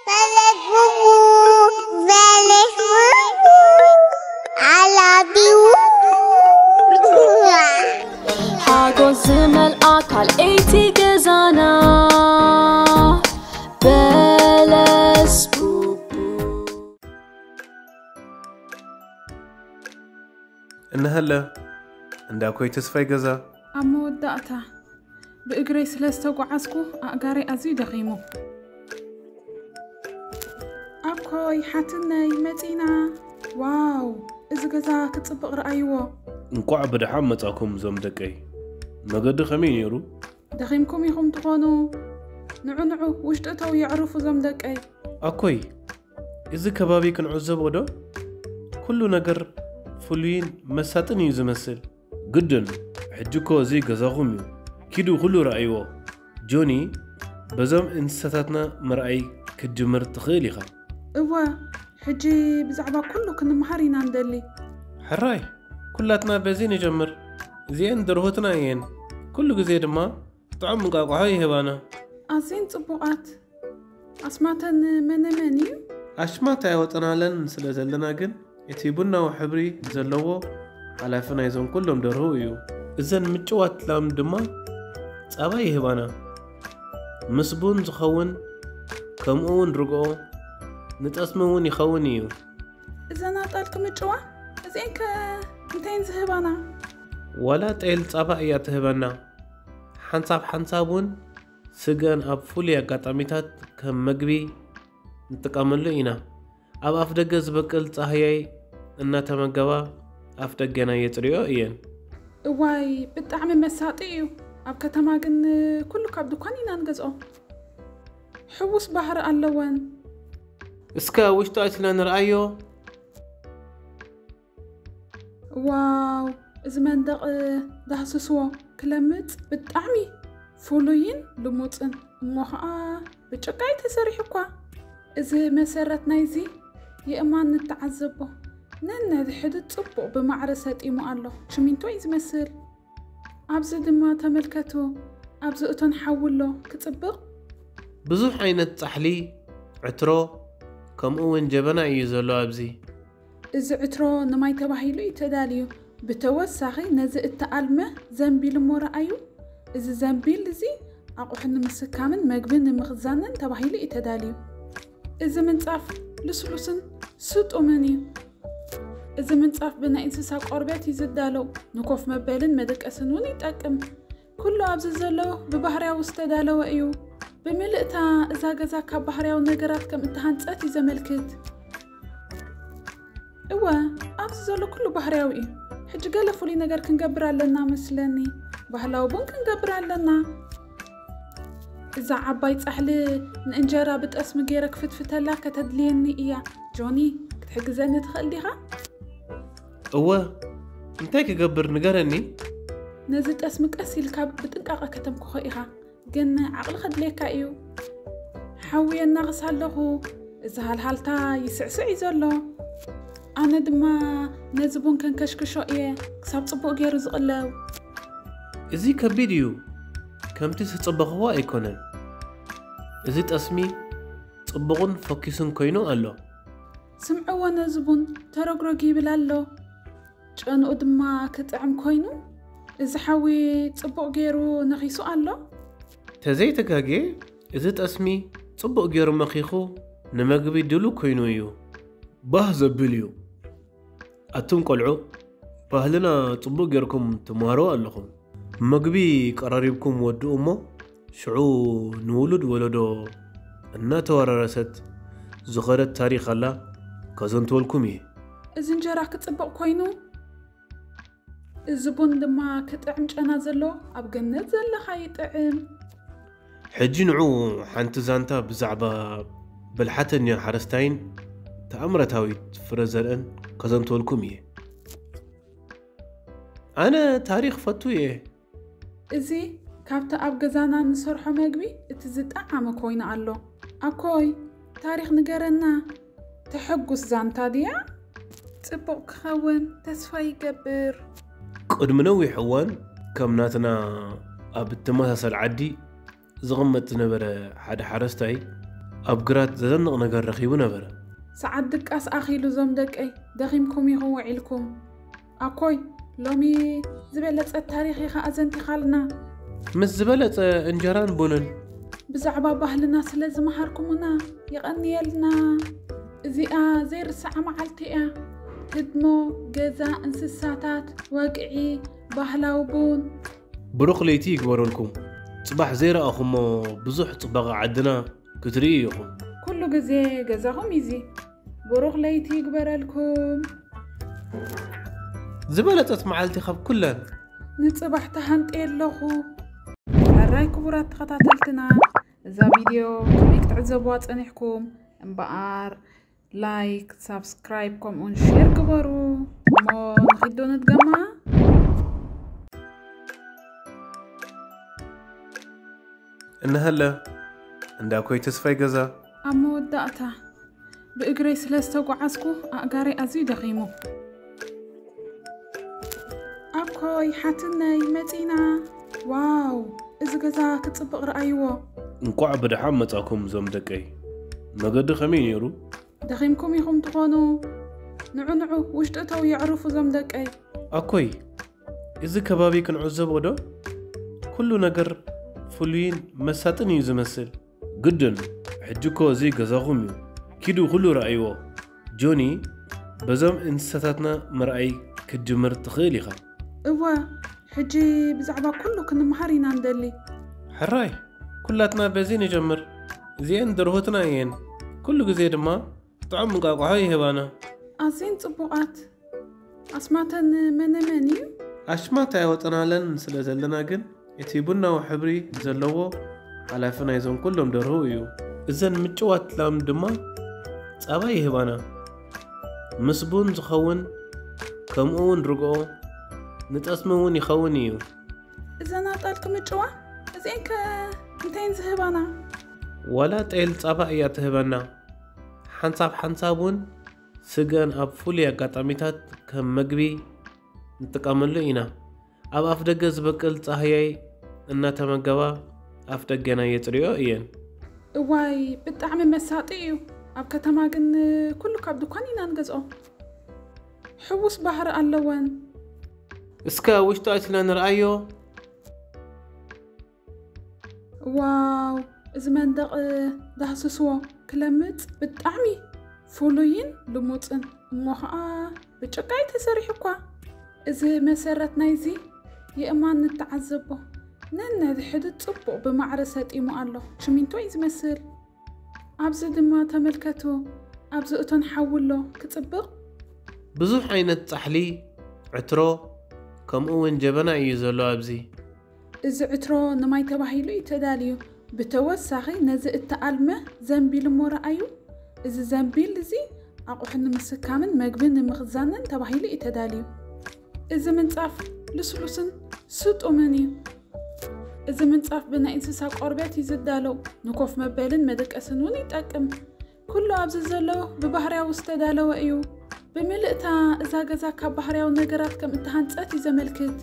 ፈለግ ቡቡ፣ ፈለግ ቡቡ፣ I love you። ሓጎስ ዝመልኣ ካልኣይቲ ገዛና በለስ ቡቡ። እንሃለ እንዳ ኮይ ተስፋይ ገዛ። ኣብ መወዳእታ ብእግረይ ስለ ዝተጓዓዝኩ ኣእጋረይ ኣዝዩ ደኺሙ። ኣኮይ ሓትነይ መጺና። ዋው፣ እዚ ገዛ ክጽብቕ ረኣይዎ። እንኳዕ ብደሓን መጻኩም ዞም ደቀይ። መገዲ ከመይ ነይሩ? ደኺምኩም ኢኹም ትኾኑ። ንዑ ንዑ ውሽጢ እተው የዕርፉ ዞም ደቀይ። ኣኮይ፣ እዚ ከባቢ ክንዕዘቦ ዶ? ኩሉ ነገር ፍሉይን መሳጥን እዩ ዝመስል። ግድን፣ ሕጂ እኮ እዚ ገዛኹም እዩ። ኪዱ ኩሉ ረኣይዎ። ጆኒ፣ በዞም እንስሳታትና ምርኣይ ክትጅምር ትኽእል ኢኻ። እወ፣ ሕጂ ብዛዕባ ኩሉ ክንመሃር ኢና ንደሊ። ሕራይ፣ ኩላትና በዚ ንጀምር። እዚኤን ደርሆትና እየን። ኩሉ ግዜ ድማ ጥዑም እንቋቑሖ ይህባና። ኣዝየን ጽቡቓት። ኣስማተን መነ መን እዩ? ኣሽማት ኣየወጸናለን ስለ ዘለና ግን፣ እቲ ቡናዊ ሕብሪ ዘለዎ ሓላፊ ናይዞም ኩሎም ደርሁ እዩ። እዘን ምጭዋት ላም ድማ ጻባ ይህባና። ምስ ቡን ዝኸውን፣ ከምኡ እውን ርግኦ፣ ንጠስሚ እውን ይኸውን እዩ። እዘን ኣጣል ክምጭዋ፣ እዚኤን ከ እንታይን ዝህባና? ዋላ ጤል ጻባ እያ ትህበና። ሓንሳብ ሓንሳብ እውን ስገን ኣብ ፍሉይ ኣጋጣሚታት ከም መግቢ ንጥቀመሉ ኢና። ኣብ ኣፍ ደገ ዝበቅል ጻህያይ እናተመገባ ኣፍ ደገና የጽርዮ እየን። እዋይ፣ ብጣዕሚ መሳጢ እዩ። ኣብ ከተማ ግን ኩሉ ካብ ድኳን ኢና ንገዝኦ። ሕዉስ ባህሪ ኣለወን። እስከ ውሽጡ ኣትና ንርኣዮ። ዋው፣ እዚ መንደቕ ዳህስስዎ ክለምጽ ብጣዕሚ ፍሉይን ልሙጽን፣ እሞ ኸኣ ብጭቃ እዩ ተሰሪሑ እኳ። እዚ መሰረት ናይዚ የእማን ንተዓዘቦ። ነንሕድሕዱ ጽቡቕ ብማዕረ ሰጢሙ ኣሎ። ሽሚንቶ እዩ ዝመስል። ኣብዚ ድማ ተመልከቱ፣ ኣብዚ እቶን ሓዊ ኣሎ። ክጽብቕ! ብዙሕ ዓይነት ጻሕሊ፣ ዕትሮ፣ ከምኡ እውን ጀበና እዩ ዘሎ ኣብዚ። እዚ ዕትሮ ንማይ ተባሂሉ እዩ ተዳልዩ። ብተወሳኺ ነዚ እተኣልመ ዘንቢል እሞ ረኣዩ። እዚ ዘንቢል እዚ ኣቑሑ ንምስካምን መግቢ ንምኽዛንን ተባሂሉ እዩ ተዳልዩ። እዚ ምንጻፍ ልስሉስን ስጡምን እዩ። እዚ ምንጻፍ ብናይ እንስሳ ቆርበት እዩ ዝዳለው። ንኮፍ መበልን መደቀስን እውን ይጠቅም። ኩሉ ኣብዚ ዘሎ ብባህርያዊ ዝተዳለወ እዩ። ብምልእታ እዛ ገዛ ካብ ባህርያዊ ነገራት ከም እተሃንጸት እዩ ዘመልክት። እወ፣ ኣብዚ ዘሎ ኩሉ ባህርያዊ እዩ። ሕጂ ገለ ፍሉይ ነገር ክንገብር ኣለና መስለኒ። ባህላዊ ቡን ክንገብር ኣለና። እዛ ዓባይ ጻሕሊ ንእንጀራ ብጠስሚ ገይረ ክፍትፍተላ ከተድልየኒ እያ። ጆኒ፣ ክትሕግዘኒ ትኽእል ዲኻ? እወ፣ እንታይ ክገብር ንገረኒ? ነዚ ጠስሚ ቀስ ኢልካ ብጥንቃቐ ከተምክኾ ኢኻ፣ ግን ዓቕሊ ከድልየካ እዩ። ሓዊ የናኽስ ኣለኹ፣ እዚ ሃልሃልታ ይስዕስዕ እዩ ዘሎ። ኣነ ድማ ነዚ ቡን ከንከሽክሾ እየ፣ ክሳብ ጽቡቕ ገይሩ ዝቕለው። እዚ ከቢድ እዩ፣ ከምቲ ዝጸበኽዎ ኣይኮነን። እዚ ጠስሚ ጽቡቕን ፈኪሱን ኮይኑ ኣሎ። ስምዕዎ፣ ነዚ ቡን ተረግረግ ይብል ኣሎ። ጨንኡ ድማ ክጥዕም ኮይኑ፣ እዚ ሓዊ ጽቡቕ ገይሩ ነኺሱ ኣሎ። ተዘይተጋግየ፣ እዚ ጠስሚ ጽቡቕ ገይሩ መኺኹ ንመግቢ ድሉው ኮይኑ እዩ። ባህ ዘብል እዩ። ኣቱም ቆልዑ፣ ባህልና ጽቡቕ ጌርኩም ትመሃርዎ ኣለኹም። መግቢ ቀራሪብኩም ወድኡ እሞ፣ ሽዑ ንውሉድ ወለዶ እናተወራረሰት ዝኸደት ታሪኽ ኣላ፣ ከዘንትወልኩም እየ። እዚ እንጀራ ክጽብቕ ኮይኑ፣ እዚ ቡን ድማ ክጥዕም ጨና ዘሎ፣ ኣብ ገነት ዘለኻ ይጥዕም። ሕጂ ንዑ ሓንቲ ዛንታ ብዛዕባ ብልሓተኛ ሓረስታይን ተኣምራታዊት ፍረ ዘርእን ከዘንትወልኩም እየ። ኣነ ታሪኽ ፈቱ እየ። እዚ ካብቲ ኣብ ገዛና እንሰርሖ መግቢ እቲ ዝጠዓመ ኮይኑ ኣሎ። ኣኮይ፣ ታሪኽ ንገረና። ተሐጉስ ዛንታ ድያ? ጽቡቕ ክኸውን ተስፋ ይገብር። ቅድሚ ነዊሕ እዋን፣ ከም ናትና ኣብ እትመሳሰል ዓዲ ዝቕመጥ ዝነበረ ሓደ ሓረስታይ ኣብ ግራት ዘደንቕ ነገር ረኺቡ ነበረ። ሰዓት ድቃስ ኣኺሉ ዞም ደቀይ፣ ደኺምኩም ኢኹም ውዒልኩም። ኣኮይ፣ ሎሚ ዝበለጸት ታሪኽ ኢኻ ኣዘንቲኻልና። ምስ ዝበለጸ እንጀራን ቡንን። ብዛዕባ ባህልና ስለ ዝመሃርኩምና የቐንየልና። እዚኣ ዘይርሳዕ መዓልቲ እያ። ህድሞ፣ ገዛ፣ እንስሳታት፣ ወግዒ፣ ባህላዊ ቡን። ብሩኽ ለይቲ ይግበረልኩም። ጽባሕ ዘይረኣኹሞ ብዙሕ ጽባቐ ዓድና ክትርእዩ ኢኹም። ኩሉ ግዜ ገዛኹም እዩ እዚ። ብሩኽ ለይቲ ይግበረልኩም። ዝበለጸት መዓልቲ ካብ ኩለን። ንጽባሕ ተሃንጥየ ኣለኹ። ሕራይ ክቡራት ተኸታተልትና፣ እዛ ቪድዮ ከመይ ክትዕዘብዋ ጸኒሕኩም? እምበኣር ላይክ፣ ሳብስክራይብ ከምኡውን ሼር ግበሩ። እሞ ንኺዶ ንድገማ። እንሃለ እንዳ ኮይ ተስፋይ ገዛ። ኣብ መወዳእታ ብእግረይ ስለ ዝተጓዓዝኩ ኣእጋረይ ኣዝዩ ደኺሙ። ኣኮይ ሓትነይ መጺና። ዋው፣ እዚ ገዛ ክጽብቕ ረኣይዎ። እንቋዕ ብደሓን መጻኩም ዞም ደቀይ። መገዲ ከመይ ነይሩ? ደኺምኩም ኢኹም ትኾኑ። ንዑ ንዑ ውሽጢ እተው የዕርፉ ዞም ደቀይ። ኣኮይ፣ እዚ ከባቢ ክንዕዘቦ ዶ? ኩሉ ነገር ፍሉይን መሳጥን እዩ ዝመስል። ግድን፣ ሕጂ እኮ እዚ ገዛኹም እዩ። ኪዱ ኩሉ ረኣይዎ። ጆኒ፣ በዞም እንስሳታትና ምርኣይ ክትጅምር ትኽእል ኢኻ። እወ፣ ሕጂ ብዛዕባ ኩሉ ክንመሃር ኢና ንደሊ። ሕራይ፣ ኩላትና በዚ ንጀምር። እዚኤን ደርሆትና እየን። ኩሉ ግዜ ድማ ጥዑም እንቋቑሖ ይህባና። ኣዝየን ጽቡቓት። ኣስማተን መነ መን እዩ? ኣሽማት ኣየወጸናለን ስለ ዘለና ግን፣ እቲ ቡናዊ ሕብሪ ዘለዎ ሓላፊ ናይዞም ኩሎም ደርሁ እዩ። እዘን ምጭዋት ላም ድማ ጻባ ይህባና። ምስ ቡን ዝኸውን፣ ከምኡ እውን ርግኦ፣ ንጠስሚ እውን ይኸውን እዩ። እዘን ኣጣል ክምጭዋ፣ እዚኤን ከ እንታይን ዝህባና? ዋላ ጤል ጻባ እያ ትህበና። ሓንሳብ ሓንሳብ እውን ስገን ኣብ ፍሉይ ኣጋጣሚታት ከም መግቢ ንጥቀመሉ ኢና። ኣብ ኣፍደገ ዝበቅል ጻህያይ እናተመገባ ኣፍደገና የጽርዮ እየን። እዋይ፣ ብጣዕሚ መሳጢ እዩ። ኣብ ከተማ ግን ኩሉ ካብ ድኳን ኢና ንገዝኦ። ሕዉስ ባህሪ ኣለወን። እስከ ውሽጡ ኣትና ንርኣዮ። ዋው፣ እዚ መንደቕ ዳህስስዎ ክለምጽ ብጣዕሚ ፍሉይን ልሙጽን። እሞ ኸኣ ብጭቃ እዩ ተሰሪሑ እኳ። እዚ መሰረት ናይዚ የእማን ንተዓዘቦ። ነንሕድሕዱ ጽቡቕ ብማዕረ ሰጢሙ ኣሎ። ሽሚንቶ እዩ ዝመስል። ኣብዚ ድማ ተመልከቱ። ኣብዚ እቶን ሓዊ ኣሎ። ክጽብቕ። ብዙሕ ዓይነት ጻሕሊ፣ ዕትሮ፣ ከምኡ እውን ጀበና እዩ ዘሎ ኣብዚ። እዚ ዕትሮ ንማይ ተባሂሉ እዩ ተዳልዩ። ብተወሳኺ ነዚ እተኣልመ ዘንቢል እሞ ረኣዩ። እዚ ዘንቢል እዚ ኣቑሑ ንምስካምን መግቢ ንምኽዛንን ተባሂሉ እዩ ተዳልዩ። እዚ ምንጻፍ ልስሉስን ስጡምን እዩ። እዚ ምንጻፍ ብናይ እንስሳ ቆርበት እዩ ዝዳለው። ንኮፍ መበልን መደቀስን እውን ይጠቅም። ኩሉ ኣብዚ ዘሎ ብባህርያዊ ዝተዳለወ እዩ። ብምልእታ እዛ ገዛ ካብ ባህርያዊ ነገራት ከም እተሃንጸት እዩ ዘመልክት።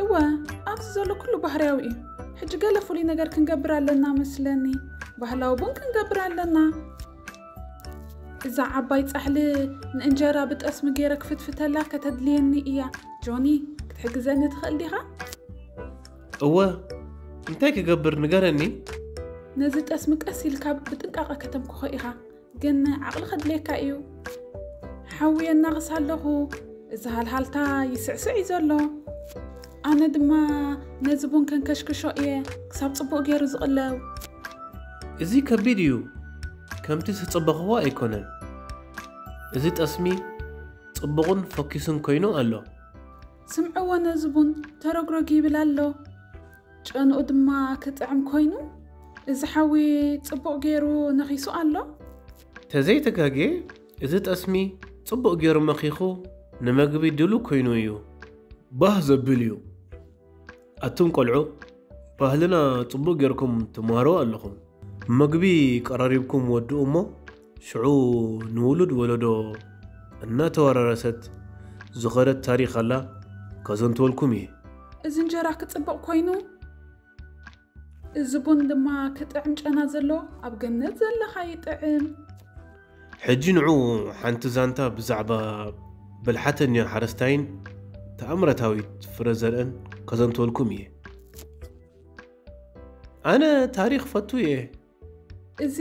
እወ፣ ኣብዚ ዘሎ ኩሉ ባህርያዊ እዩ። ሕጂ ገለ ፍሉይ ነገር ክንገብር ኣለና መስለኒ። ባህላዊ ቡን ክንገብር ኣለና። እዛ ዓባይ ጻሕሊ ንእንጀራ ብጠስሚ ገይረ ክፍትፍተላ ከተድልየኒ እያ። ጆኒ፣ ክትሕግዘኒ ትኽእል ዲኻ? እወ፣ እንታይ ክገብር ንገረኒ? ነዚ ጠስሚ ቀስ ኢልካ ብጥንቃቐ ከተምክኾ ኢኻ፣ ግን ዓቕሊ ከድልየካ እዩ። ሓዊ የናኽስ ኣለኹ፣ እዚ ሃልሃልታ ይስዕስዕ እዩ ዘሎ። ኣነ ድማ ነዚ ቡን ከንከሽክሾ እየ፣ ክሳብ ጽቡቕ ገይሩ ዝቕለው። እዚ ከቢድ እዩ፣ ከምቲ ዝጸበኽዎ ኣይኮነን። እዚ ጠስሚ ጽቡቕን ፈኪሱን ኮይኑ ኣሎ። ስምዕዎ፣ ነዚ ቡን ተረግረግ ይብል ኣሎ። ጨንኡ ድማ ክጥዕም ኮይኑ፣ እዚ ሓዊ ጽቡቕ ገይሩ ነኺሱ ኣሎ። ተዘይተጋግየ፣ እዚ ጠስሚ ጽቡቕ ገይሩ መኺኹ ንመግቢ ድሉው ኮይኑ እዩ። ባህ ዘብል እዩ። ኣቱም ቆልዑ፣ ባህልና ጽቡቕ ጌርኩም ትመሃርዎ ኣለኹም። መግቢ ቀራሪብኩም ወድኡ እሞ፣ ሽዑ ንውሉድ ወለዶ እናተወራረሰት ዝኸደት ታሪኽ ኣላ፣ ከዘንትወልኩም እየ። እዚ እንጀራ ክጽብቕ ኮይኑ፣ እዚ ቡን ድማ ክጥዕም ጨና ዘለዎ ኣብ ገነት ዘለኻ ይጥዕም። ሕጂ ንዑ ሓንቲ ዛንታ ብዛዕባ ብልሓተኛ ሓረስታይን ተኣምረታዊት ፍረ ዘርእን ከዘንተወልኩም እየ። ኣነ ታሪኽ ፈቱ እየ። እዚ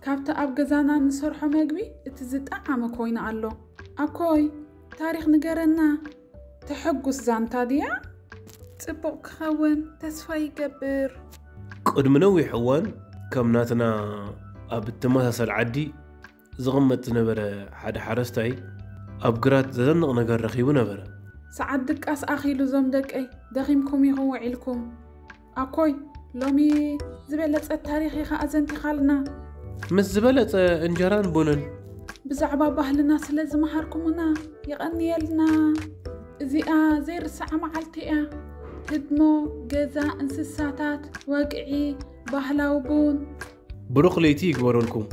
ካብቲ ኣብ ገዛና ንሰርሖ መግቢ እቲ ዝጠዓመ ኮይኑ ኣሎ። ኣኮይ፣ ታሪኽ ንገረና። ተሐጉስ ዛንታ ድያ? ጽቡቕ ክኸውን ተስፋ ይገብር። ቅድሚ ነዊሕ እዋን ከም ናትና ኣብ እተመሳሰል ዓዲ ዝቕመጥ ዝነበረ ሓደ ሓረስታይ ኣብ ግራት ዘደንቕ ነገር ረኺቡ ነበረ። ሰዓት ድቃስ ኣኺሉ ዞም ደቀይ፣ ደኺምኩም ኢኹም ውዒልኩም። ኣኮይ፣ ሎሚ ዝበለጸት ታሪኽ ኢኻ ኣዘንቲኻልና። ምስ ዝበለጸ እንጀራን ቡንን። ብዛዕባ ባህልና ስለ ዝመሃርኩምና የቐንየልና። እዚኣ ዘይርሳዕ መዓልቲ እያ። ህድሞ፣ ገዛ፣ እንስሳታት፣ ወግዒ፣ ባህላዊ ቡን። ብሩኽ ለይቲ ይግበረልኩም።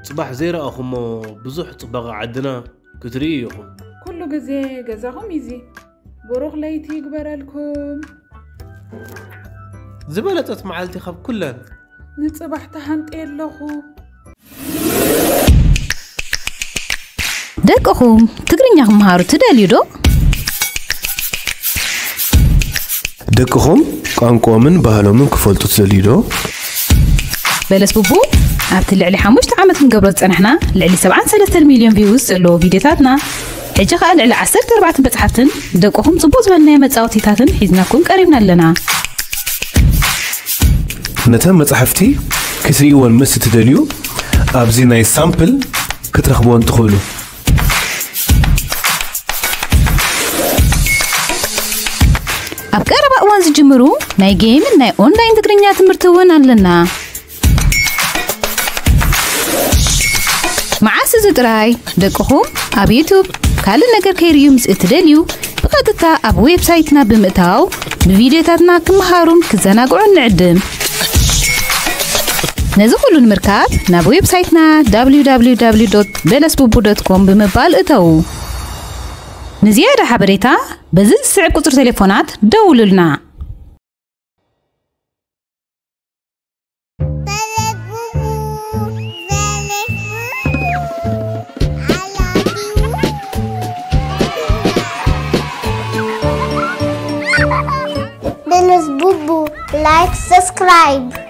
ጽባሕ ዘይረኣኹሞ ብዙሕ ጽባቐ ዓድና ክትርእዩ ኢኹም። ኩሉ ግዜ ገዛኹም ኢዚ። ብሩኽ ለይቲ ይግበረልኩም። ዝበለጸት መዓልቲ ካብ ኩለን። ንጽባሕ ተሃንጥየ ኣለኹ። ደቅኹም ትግርኛ ክመሃሩ ትደልዩ ዶ? ደቅኹም ቋንቋኦምን ባህሎምን ክፈልጡ ትደልዩ ዶ? በለስ ቡቡ ኣብቲ ልዕሊ ሓሙሽተ ዓመት ክንገብሮ ዝጸናሕና ልዕሊ ሰብዓን ሰለስተን ሚልዮን ቪውስ ዘለዎ ቪድዮታትና፣ ሕጂ ኸኣ ልዕሊ ዓሰርተ ኣርባዕተ መጽሓፍትን ደቅኹም ጽቡቕ ዝበልናዮ መጻወቲታትን ሒዝናኩም ቀሪብና ኣለና። ነተን መጻሕፍቲ ክትርእይወን ምስ እትደልዩ ኣብዚ ናይ ሳምፕል ክትረኽብወን ትኽእሉ። ኣብ ቀረባ እዋን ዝጅምሩ ናይ ጌምን ናይ ኦንላይን ትግርኛ ትምህርቲ እውን ኣለና። መዓስ እዚ ጥራይ ደቅኹም ኣብ ዩቱብ ካልእ ነገር ከይርእዩ ምስ እትደልዩ ብቐጥታ ኣብ ዌብሳይትና ብምእታው ብቪድዮታትና ክመሃሩን ክዘናግዑን ንዕድም። ነዚ ኩሉ ንምርካብ ናብ ዌብሳይትና www.belesbubu.com ብምባል እተዉ። ንዝያዳ ሓበሬታ በዚ ዝስዕብ ቁጽሪ ቴሌፎናት ደውሉልና። Belesbubu, like, subscribe.